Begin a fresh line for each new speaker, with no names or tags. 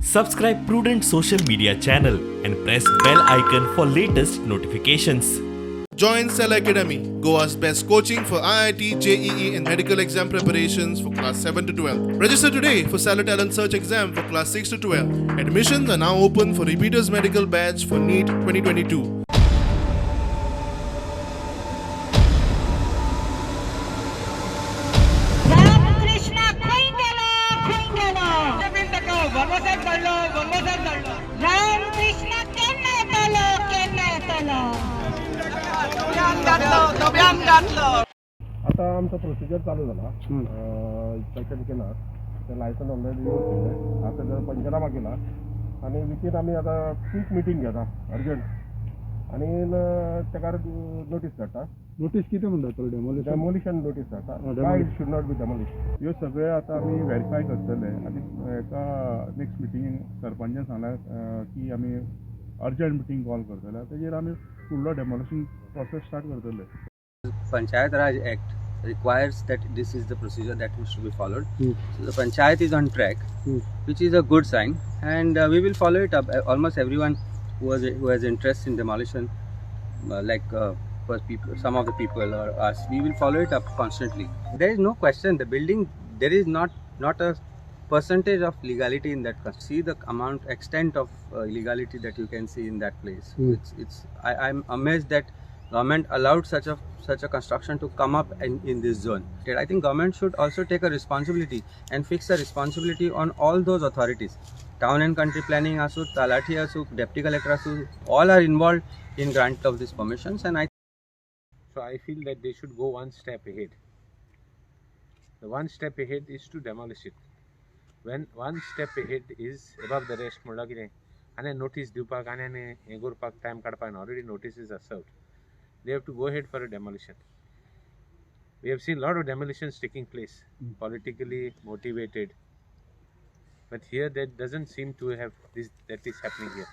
Subscribe Prudent social media channel and press bell icon for latest notifications.
Join Cell Academy, Goa's best coaching for IIT, JEE, and medical exam preparations for class 7 to 12. Register today for Cellar Talent Search exam for class 6 to 12. Admissions are now open for repeaters medical batch for NEET 2022.
Ramakrishna खंय गेलो, खंय गेलो? रामकृष्ण केन्ना येतलो, केन्ना येतलो?
आता आमचो प्रोसिजर चालू जाला. इन्स्पेक्शन केला, ते लायसन ऑलरेडी यूज केले. आता जर पंचनामा केला आनी विथीन आमी आतां क्वीक मिटींग घेता अर्जंट आनी ताका नोटीस धाडटा.
नोटीस कितें म्हणटा तो डेमोलिशन?
डेमोलिशन नोटीस धाडटा.
Demolition.
It should not be demolish.
ह्यो सगळे आतां आमी वेरीफाय करतले आनी एका नेक्स्ट मिटिंगेक सरपंचान सांगलां की आमी अर्जंट मिटींग कॉल करतले, तेजेर आमी फुडलो डेमोलिशन प्रोसेस स्टार्ट करतले.
Panchayat Raj Act requires that this is the procedure that has to be followed. So the panchayat is on track, which is a good sign, and we will follow it up. Almost everyone who has interest in demolition, like first people, some of the people or us, we will follow it up constantly. There is no question. The building, there is not a percentage of legality in that. See the amount, extent of illegality that you can see in that place. I'm amazed that government allowed such a construction to come up in this zone. I think government should also take a responsibility and fix a responsibility on all those authorities. Town and country planning asu, Talathi asu, deputy collector asu, all are involved in grant of these permissions. And I
So I feel that they should go one step ahead. The one step ahead is to demolish it. When one step ahead is above the rest, म्हणल्यार कितें आनी notice दिवपाक आनी आनी हें करपाक time काडपाक ना. Already notices are served. They have to go ahead for a demolition. We have seen a lot of demolitions taking place, politically motivated. But here that doesn't seem to have this, that is happening here.